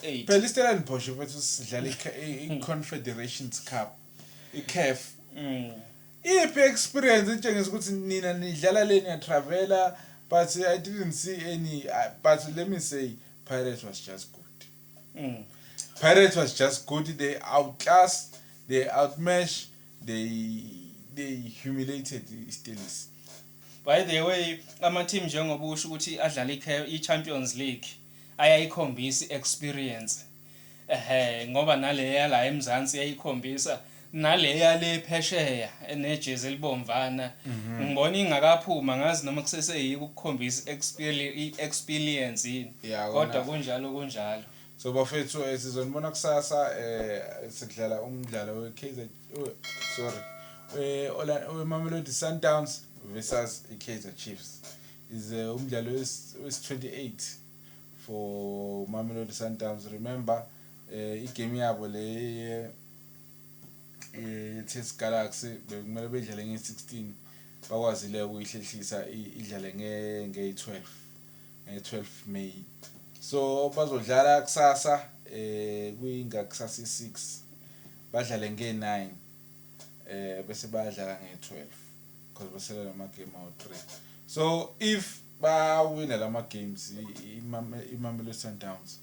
8. Phela iStellenbosch, mfethu, sidlala i-Confederations Cup, i-CAF. Iphi experience etshengisa ukuthi nina nidlala le, niyatravela? But I didn't see any, but let me say Pirates was just good. Pirates was just good. They outclassed, they outmatched, they humiliated iStellies. By the way, ama-team, njengoba usho ukuthi adlala i-Champions League, ayayikhombisa i-experience, ehe, ngoba naleya la eMzansi yayikhombisa, naleya le phesheya enejezi elibomvana ngibona ingakaphuma. Ngazi noma kuseseyiko ukukhombisa i-experience yini. Kodwa kunjalo, kunjalo. So bafethu, sizonibona kusasa. Sidlala umdlalo we-Kaizer, oh, sorry, we-Mamelodi Sundowns versus i-Kaizer Chiefs. Is umdlalo wesi-28 for Mamelodi Sundowns. Remember, igame yabo le ye-TS Galaxy bekumele bedlale nge-16, bakwazile ukuyihlehlisa, idlale nge-12, nge-12 May. So bazodlala kusasa kwingakusasa i-6, badlale nge-9, bese bayadlala nge-12 because basele nama game awu-3. So if bawina lama games, iMamelodi Sundowns